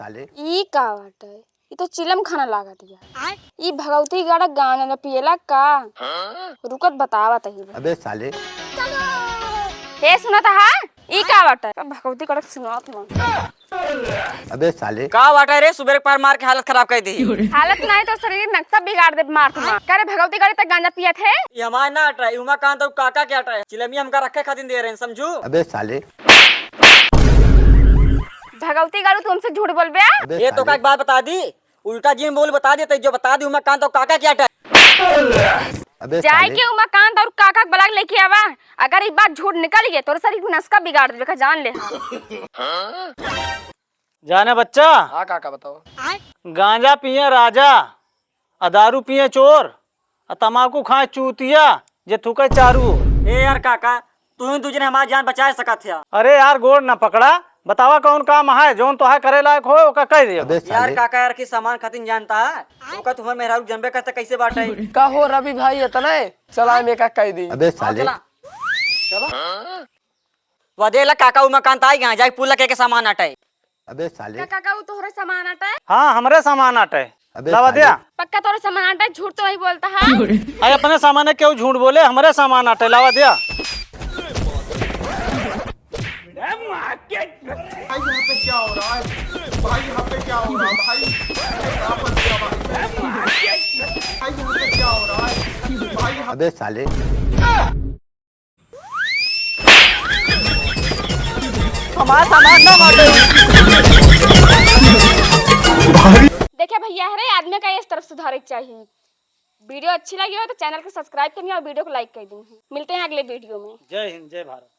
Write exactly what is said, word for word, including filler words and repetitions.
साले। ई का बाटे? ई तो चिलम खाना लागत या। ई भगवती गाड़ा गांजा न पियला का? रुकत बतावत ही। अबे साले। हे सुनत हा? ई का बाटे? भगवती गाड़ा सुनात मन। अबे साले। का बाटे रे, सुबेरे पार मार के हालत खराब कर दी। हालत नहीं तो शरीर नक्शा बिगाड़ दे मार तुम। करे भगवती गाड़ी तक गांजा पियत है। ये हमारे ना अट रहा है, उमाकांत और काका के अट रहा है। चिलमिया हमका रखे खातिर दे रहे हैं, समझू? अबे साले। भगवती गाड़ू, तू हमसे झूठ बोलबे? अबे ये तो साले। का एक बात बता दी, उल्टा जिन बोल बता देते, जो बता दी उमाकांत और काका क्या टा-। अबे जाए साले। के उमाकांत और काका के बलाक लेके आवा। अगर ई बात झूठ निकल गई, तोर शरीर के नस का बिगाड़ देबे का, जान ले। जाने बच्चा, हाँ काका, बताओ। गांजा पिए राजा, आ दारू पिए चोर, आ तमाकू खाए चूतिया, जे थूके चारू ओर। ए यार काका, तू ही दू जने हमार जान बचाए सकत है। अरे यार, गोड़ न पकड़ा, बतावा कौन काम है जौन तोहार करे लायक होए, ओका कह दे। अबे यार साले। काका यार, की सामान खातिर जानता है, ओका तुम्हार मेहरारू जनबे करता कैसे बाटे। का हो रवि भाई, इतना है? चला, हम एका कह दी। अबे हाँ, साले। चला। चला। वह देख ला काका, उमाकांत आई गया, जाके पुल्ला के, के सामान आटे। अबे साले। का काका, वो तोहरे सामान आटे? हाँ, हमरे सामान आटे। अबे लावा साले। दिया। पक्का तोहरे सामान आटे, झूठ तो नहीं बोलता है। अरे अपने सामान है, क्यों झूठ बोले? हमरे सामान आटे, लावा दिया। भाई, यहाँ पे क्या हो रहा है? भाई, यहाँ पे क्या हो रहा है? भाई, यहाँ पे क्या हो रहा है? भाई, यहाँ पे क्या हो रहा है? भाई, यहाँ अबे साले। हमार सामान ना बाटे। देखे भैया, हरे आदमी का इस तरफ सुधारे के चाहिए। वीडियो अच्छी लगी हो तो चैनल को सब्सक्राइब करिए और वीडियो को लाइक कर दीजिए। मिलते हैं अगले वीडियो में। जय हिंद, जय भारत।